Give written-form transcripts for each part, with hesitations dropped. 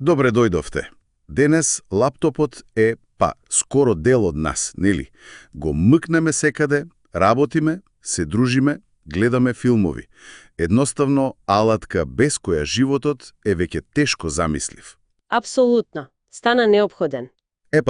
Добре дојдовте. Денес лаптопот е, скоро дел од нас, нели? Го мкнеме секаде, работиме, се дружиме, гледаме филмови. Едноставно, алатка без која животот е веќе тешко замислив. Апсолутно. Стана неопходен.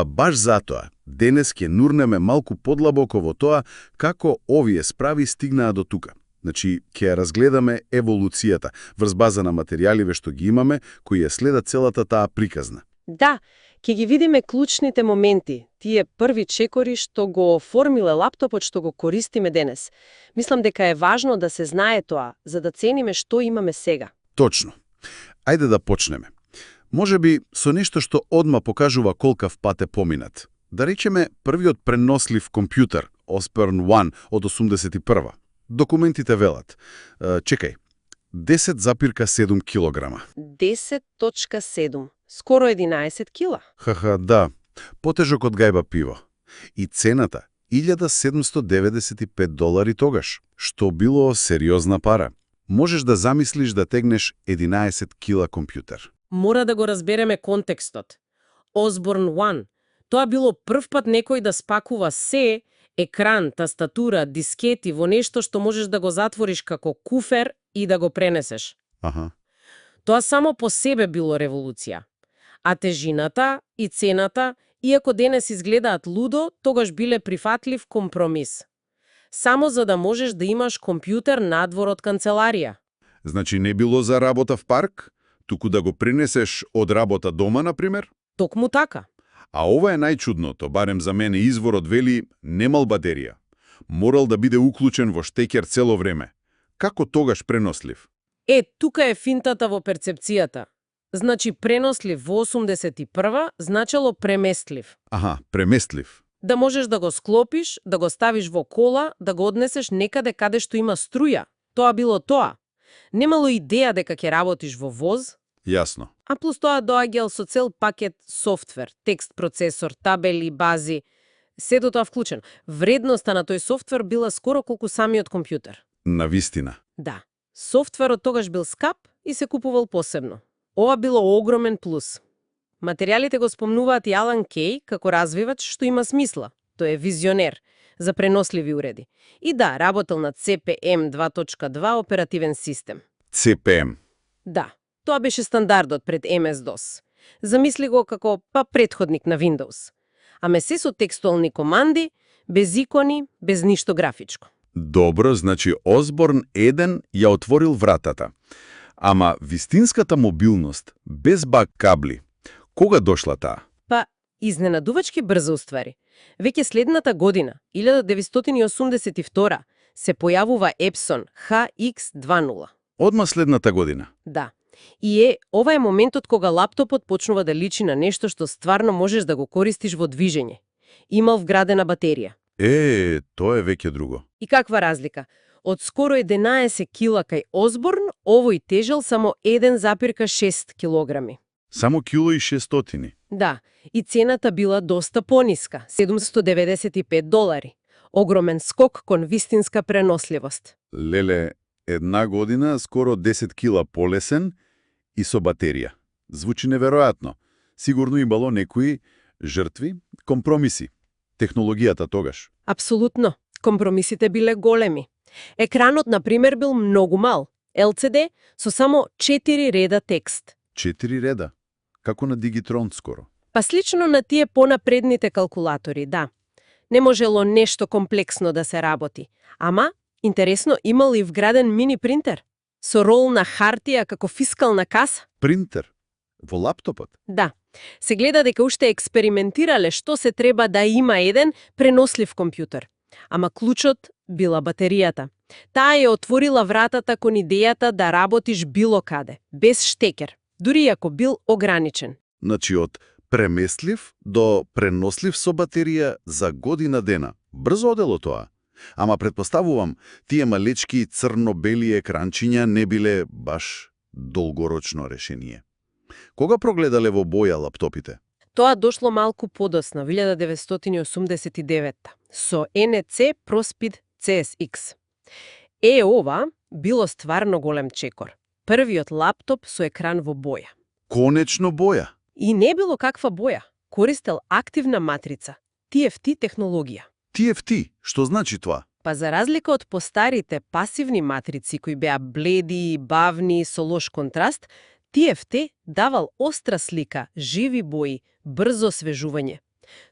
Баш затоа, денес ќе нурнеме малку подлабоко во тоа како овие справи стигнаа до тука. Значи, ќе ја разгледаме еволуцијата врз база на материјаливе што ги имаме, кои ја следат целата таа приказна. Да, ќе ги видиме клучните моменти, тие први чекори што го оформиле лаптопот што го користиме денес. Мислам дека е важно да се знае тоа, за да цениме што имаме сега. Точно. Ајде да почнеме. Може би со нешто што одма покажува колкав пат е поминат. Да речеме првиот пренослив компјутер, Osborne 1 од 81-ва. Документите велат. Чекај, 10,7 килограма. 10,7. Скоро 11 кила. Да. Потежок од гајба пиво. И цената $1,795 тогаш, што било сериозна пара. Можеш да замислиш да тегнеш 11 кила компјутер. Мора да го разбереме контекстот. Osborne 1. Тоа било првпат некој да спакува се, екран, тастатура, дискети во нешто што можеш да го затвориш како куфер и да го пренесеш. Тоа само по себе било револуција. А тежината и цената, иако денес изгледаат лудо, тогаш биле прифатлив компромис. Само за да можеш да имаш компјутер надвор од канцеларија. Значи не било за работа в парк, туку да го принесеш од работа дома, например? Токму така. А ова е најчудното, барем за мене изворот вели немал батерија. Морал да биде уклучен во штекер цело време. Како тогаш пренослив? Тука е финтата во перцепцијата. Значи пренослив во 81-ва значело преместлив. Преместлив. Да можеш да го склопиш, да го ставиш во кола, да го однесеш некаде каде што има струја. Тоа било тоа. Немало идеја дека ќе работиш во воз. Јасно. А плюс тоа доаѓал со цел пакет софтвер, текст процесор, табели, бази. Сето тоа вклучено. Вредноста на тој софтвер била скоро колку самиот компјутер. Навистина. Да. Софтверот тогаш бил скап и се купувал посебно. Ова било огромен плюс. Материјалите го спомнуваат и Алан Кеј како развивач што има смисла. Тој е визионер за преносливи уреди. И да, работел над CP/M 2.2 оперативен систем. CP/M. Да, тоа беше стандардот пред MS-DOS. Замисли го како предходник на Windows. Аме се со текстуални команди, без икони, без ништо графичко. Добро, значи Osborne 1 ја отворил вратата. Ама вистинската мобилност, без бак кабли, кога дошла таа? Изненадувачки брзо уствари. Веќе следната година, 1982, се појавува Epson HX20. Одма следната година? Да. И ова е моментот кога лаптопот почнува да личи на нешто што стварно можеш да го користиш во движење. Имал вградена батерија. Тоа е веќе друго. И каква разлика? Од скоро 11 кила кај Osborne, овој тежел само 1,6 килограми. Само $1,600. Да, и цената била доста пониска, $795. Огромен скок кон вистинска преносливост. Леле, една година скоро 10 кила полесен и со батерија. Звучи неверојатно. Сигурно имало некои жртви, компромиси. Технологијата тогаш. Апсолутно. Компромисите биле големи. Екранот, например, бил многу мал. LCD со само 4 реда текст. 4 реда? Како на Digitrон скоро. Слично на тие понапредните калкулатори, да. Не можело нешто комплексно да се работи. Ама, интересно, имал и вграден мини принтер. Со рол на хартија како фискална каса. Принтер? Во лаптопот? Да. Се гледа дека уште експериментирале што се треба да има еден пренослив компјутер. Ама клучот била батеријата. Таа ја отворила вратата кон идејата да работиш било каде, без штекер, дури ако бил ограничен. Значи од преместлив до пренослив со батерија за година дена. Брзо одело тоа. Ама предпоставувам, тие малечки црно-бели екранчиња не биле баш долгорочно решение. Кога прогледале во боја лаптопите? Тоа дошло малку подосна, 1989, со NC ProSpeed CSX. Ова било стварно голем чекор. Првиот лаптоп со екран во боја. Конечно боја. И не било каква боја. Користел активна матрица, TFT технологија. TFT, што значи тоа? Па за разлика од постарите пасивни матрици кои беа бледи, бавни, со лош контраст, TFT давал остра слика, живи бои, брзо освежување.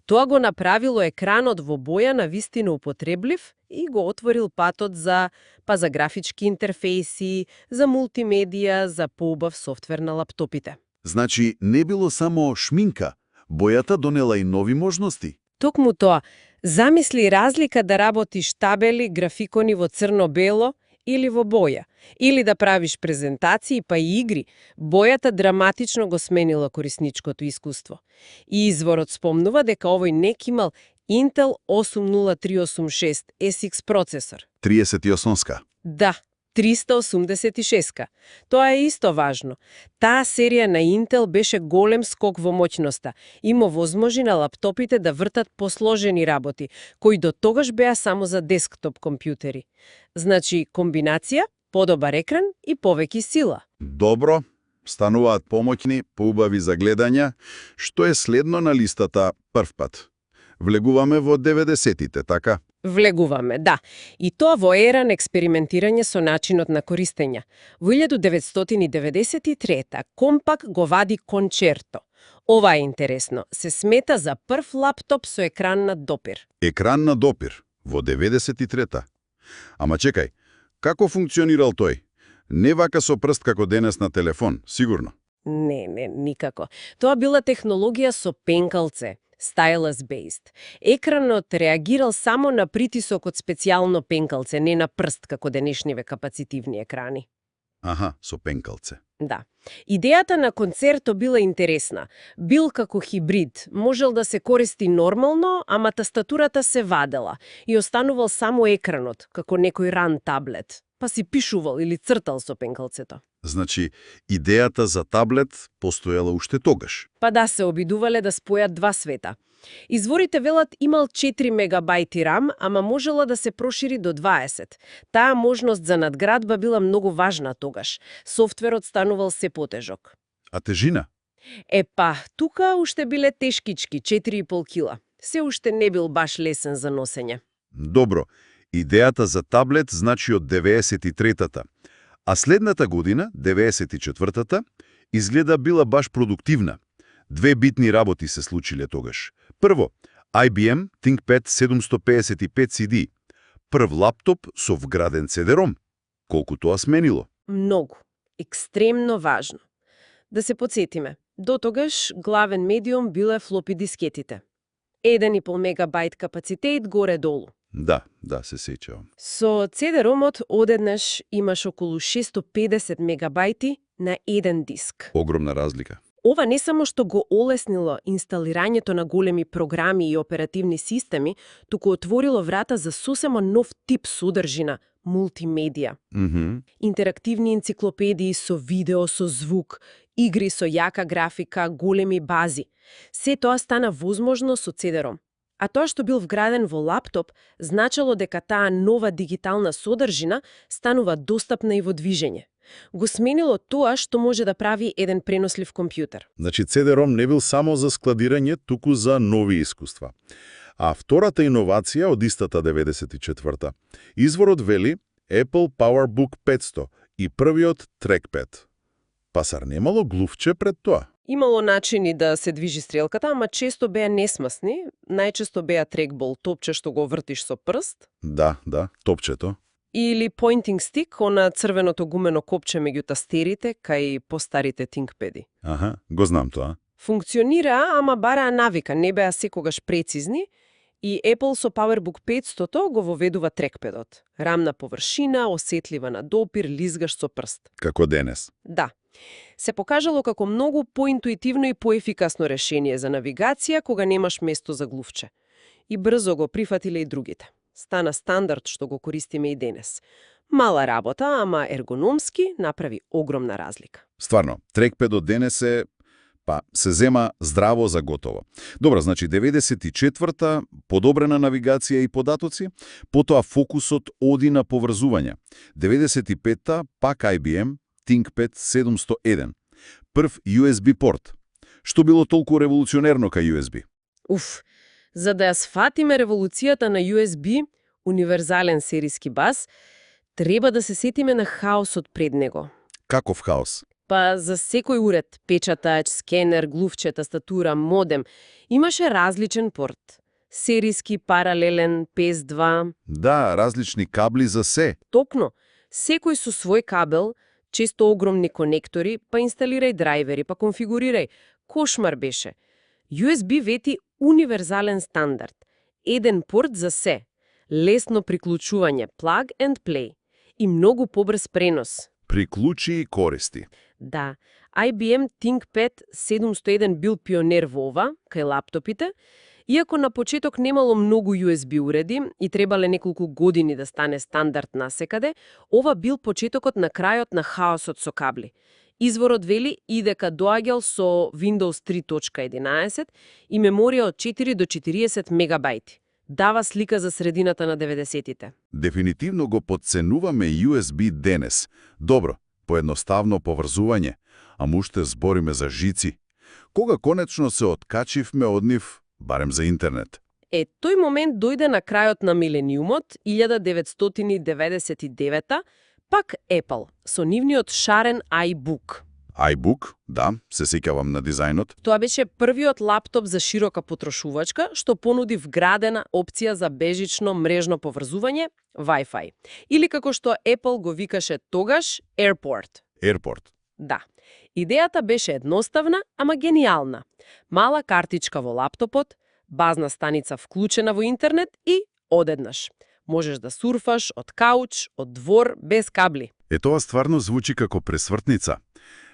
Тоа го направило екранот во боја на вистина употреблив и го отворил патот за графички интерфејси, за мултимедија, за поубав софтвер на лаптопите. Значи, не било само шминка, бојата донела и нови можности. Токму тоа, замисли разлика да работиш табели, графикони во црно-бело или во боја, или да правиш презентации па и игри. Бојата драматично го сменила корисничкото искуство. И изворот спомнува дека овој нек имал Intel 80386 SX процесор. 38-ска. Да, 386-ка. Тоа е исто важно. Таа серија на Intel беше голем скок во моќноста и му возможи на лаптопите да вртат посложени работи, кои до тогаш беа само за десктоп компјутери. Значи, комбинација, подобар екран и повеќе сила. Добро, стануваат помоќни, поубави за гледања. Што е следно на листата прв пат? Влегуваме во 90-тите, така? Влегуваме, да. И тоа во ера на експериментирање со начинот на користење. Во 1993 Компак го вади Кончерто. Ова е интересно. Се смета за прв лаптоп со екран на допир. Екран на допир, во 93-та. Ама чекај, како функционирал тој? Не вака со прст како денес на телефон, сигурно. Не, никако. Тоа била технологија со пенкалце. Stylus-based. Екранот реагирал само на притисок од специјално пенкалце, не на прст како денешниве капацитивни екрани. Аха, со пенкалце. Да. Идејата на Концерто била интересна. Бил како хибрид, можел да се користи нормално, ама тастатурата се вадела и останувал само екранот, како некој ран таблет. Па си пишувал или цртал со пенкалцето. Значи, идејата за таблет постоела уште тогаш. Па да, се обидувале да спојат два света. Изворите велат имал 4 мегабајти RAM, ама можела да се прошири до 20. Таа можност за надградба била многу важна тогаш. Софтверот станувал се потежок. А тежина? Епа, тука уште биле тешкички, 4,5 кила. Се уште не бил баш лесен за носење. Добро, идејата за таблет значи од 93-та. А следната година, 94-та, изгледа била баш продуктивна. Две битни работи се случиле тогаш. Прво, IBM ThinkPad 755 CD. Прв лаптоп со вграден CD-ROM. Колку тоа сменило? Многу. Екстремно важно. Да се подсетиме. До тогаш главен медиум биле флопи дискетите. 1,5 мегабајт капацитет горе-долу. Да, се сеќавам. Со CD-ROM-от одеднаш имаш околу 650 мегабајти на еден диск. Огромна разлика. Ова не само што го олеснило инсталирањето на големи програми и оперативни системи, туку отворило врата за сосема нов тип содржина – мултимедија. Интерактивни енциклопедии со видео, со звук, игри со јака графика, големи бази. Се тоа стана возможно со CD-ROM. А тоа што бил вграден во лаптоп, значало дека таа нова дигитална содржина станува достапна и во движење. Го сменило тоа што може да прави еден пренослив компјутер. Значи, CD-ROM не бил само за складирање, туку за нови искуства. А втората иновација од истата 94-та. Изворот вели Apple PowerBook 500 и првиот trackpad. Пасар немало глувче пред тоа. Имало начини да се движи стрелката, ама често беа несмасни. Најчесто беа трекбол, топче што го вртиш со прст. Да, топчето. Или pointing stick, она црвеното гумено копче меѓу тастерите, кај постарите ThinkPad-и. Аха, го знам тоа. Функционираа, ама бараа навика, не беа секогаш прецизни, и Apple со PowerBook 500 го воведува трекпедот. Рамна површина, осетлива на допир, лизгаш со прст. Како денес. Да. Се покажало како многу поинтуитивно и поефикасно решение за навигација кога немаш место за глувче. И брзо го прифатиле и другите. Стана стандард што го користиме и денес. Мала работа, ама ергономски направи огромна разлика. Стварно, трекпедот денес се зема здраво за готово. Добро, значи 94-та подобрена навигација и податоци, потоа фокусот оди на поврзување. 95-та пак IBM ThinkPad 701. прв USB порт. Што било толку револуционерно кај USB? За да ја сфатиме револуцијата на USB, универзален сериски бас, треба да се сетиме на хаосот пред него. Каков хаос? Па за секој уред, печатач, скенер, глувче, тастатура, модем, имаше различен порт. Сериски, паралелен, PS2. Да, различни кабли за се. Токно, секој со свој кабел, често огромни конектори, па инсталирај драйвери, па конфигурирај. Кошмар беше. USB вети универзален стандард. Еден порт за се. Лесно приклучување, plug and play. И многу побрз пренос. Приклучи и користи. Да, IBM ThinkPad 701 бил пионер во ова, кај лаптопите, иако на почеток немало многу USB уреди и требале неколку години да стане стандард насекаде, ова бил почетокот на крајот на хаосот со кабли. Изворот вели и дека доаѓал со Windows 3.11 и меморија од 4 до 40 мегабајти. Дава слика за средината на 90-тите. Дефинитивно го подценуваме USB денес. Добро, поедноставно поврзување, ама уште збориме за жици. Кога конечно се откачивме од нив, барем за интернет? Тој момент дојде на крајот на милениумот, 1999, пак Apple, со нивниот шарен iBook. iBook, да, се сеќавам на дизајнот. Тоа беше првиот лаптоп за широка потрошувачка, што понуди вградена опција за бежично мрежно поврзување, Wi-Fi. Или како што Apple го викаше тогаш, AirPort. AirPort. Да. Идејата беше едноставна, ама гениална. Мала картичка во лаптопот, базна станица вклучена во интернет и одеднаш. Можеш да сурфаш од кауч, од двор, без кабли. Тоа стварно звучи како пресвртница.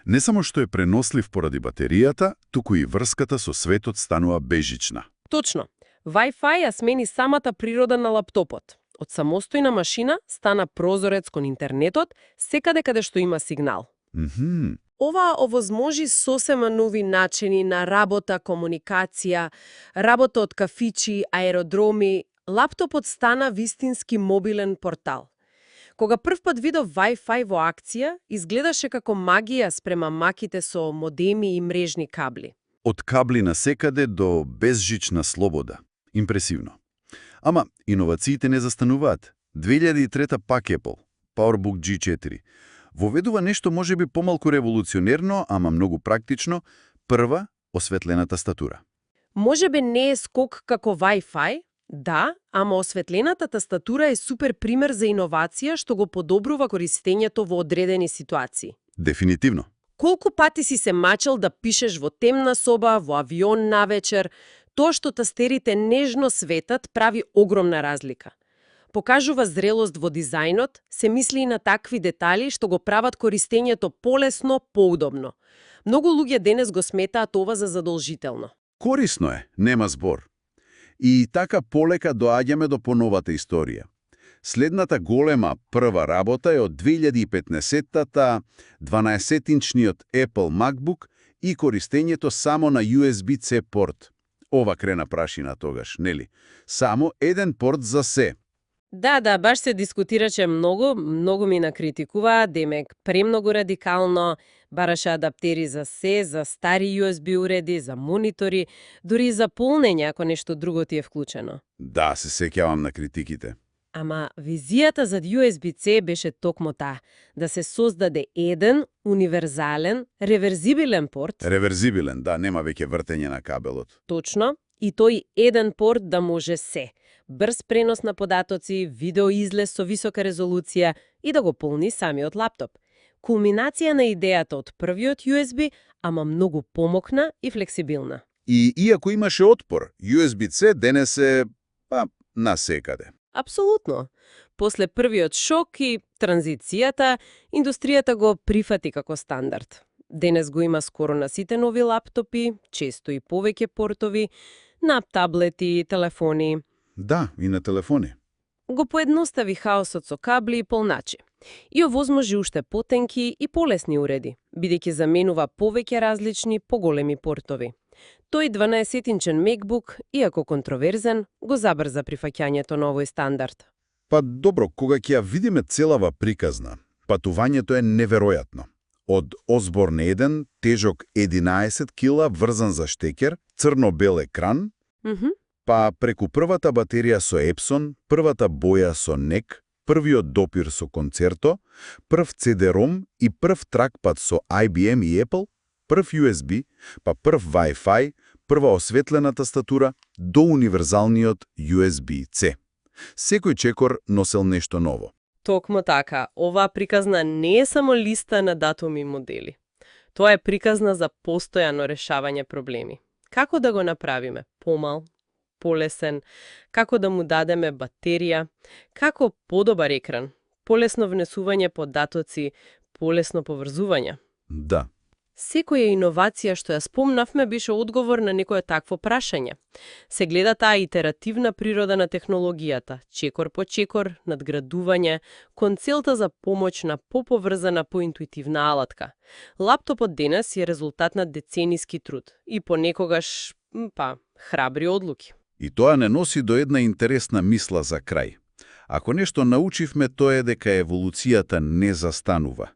Не само што е пренослив поради батеријата, туку и врската со светот станува бежична. Точно. Wi-Fi ја смени самата природа на лаптопот. Од самостојна машина стана прозорец кон интернетот, секаде каде што има сигнал. Ова овозможи сосема нови начини на работа, комуникација, работа од кафичи, аеродроми. Лаптопот стана вистински мобилен портал. Кога првпат видов Wi-Fi во акција, изгледаше како магија спрема маките со модеми и мрежни кабли. Од кабли на секаде до безжична слобода. Импресивно. Ама, иновациите не застануваат. 2003 пак Apple, PowerBook G4, воведува нешто можеби помалку револуционерно, ама многу практично, прва осветлена тастатура. Можеби не е скок како Wi-Fi, да, ама осветлената тастатура е супер пример за иновација што го подобрува користењето во одредени ситуации. Дефинитивно. Колку пати си се мачел да пишеш во темна соба, во авион навечер, тоа што тастерите нежно светат прави огромна разлика. Покажува зрелост во дизајнот, се мисли и на такви детали што го прават користењето полесно, поудобно. Многу луѓе денес го сметаат ова за задолжително. Корисно е, нема збор. И така полека доаѓаме до поновата историја. Следната голема прва работа е од 2015-та 12-инчниот Apple MacBook и користењето само на USB-C порт. Ова крена прашина тогаш, нели? Само еден порт за се. Да, баш се дискутираше многу ми накритикуваа, демек премногу радикално, бараше адаптери за се, за стари USB уреди, за монитори, дури и за полнење ако нешто друго ти е вклучено. Да, се сеќавам на критиките. Ама визијата за USB-C беше токму таа, да се создаде еден, универзален, реверзибилен порт. Реверзибилен, да, нема веќе вртење на кабелот. Точно, и тој еден порт да може се. Брз пренос на податоци, видеоизлез со висока резолуција и да го полни самиот лаптоп. Кулминација на идејата од првиот USB, ама многу помокна и флексибилна. И иако имаше отпор, USB-C денес е, насекаде. Апсолутно. После првиот шок и транзицијата, индустријата го прифати како стандард. Денес го има скоро на сите нови лаптопи, често и повеќе портови, на таблети, телефони. Да, и на телефони. Го поедностави хаосот со кабли и полначи. И овозможи уште потенки и полесни уреди, бидејќи заменува повеќе различни, поголеми портови. Тој 12-инчен MacBook, иако контроверзен, го забрза прифаќањето на овој стандард. Добро, кога ќе ја видиме целава приказна, патувањето е неверојатно. Од Osborne 1, тежок 11 кила, врзан за штекер, црно-бел екран, па преку првата батерија со Epson, првата боја со NEC, првиот допир со Concerto, прв CD-ROM и прв тракпад со IBM и Apple, прв USB, па прв Wi-Fi, прва осветлена тастатура, до универзалниот USB-C. Секој чекор носел нешто ново. Токму така, оваа приказна не е само листа на датуми и модели. Тоа е приказна за постојано решавање проблеми. Како да го направиме помал, полесен, како да му дадеме батерија, како подобар екран, полесно внесување податоци, полесно поврзување. Да. Секоја иновација што ја спомнавме беше одговор на некое такво прашање. Се гледа таа итеративна природа на технологијата, чекор по чекор, надградување, кон целта за помош на поповрзана, поинтуитивна алатка. Лаптопот денес е резултат на децениски труд и понекогаш, храбри одлуки. И тоа не носи до една интересна мисла за крај. Ако нешто научивме, тоа е дека еволуцијата не застанува.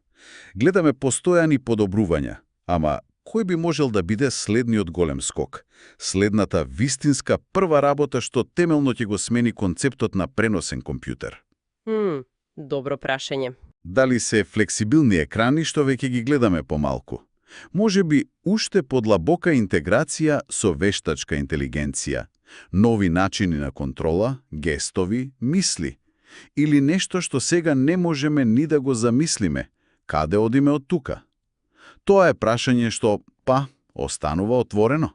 Гледаме постојани подобрувања, ама кој би можел да биде следниот голем скок? Следната вистинска прва работа што темелно ќе го смени концептот на преносен компјутер. Добро прашање. Дали се флексибилни екрани што веќе ги гледаме помалку? Може би уште подлабока интеграција со вештачка интелигенција, нови начини на контрола, гестови, мисли, или нешто што сега не можеме ни да го замислиме. Каде одиме од тука? Тоа е прашање што, останува отворено.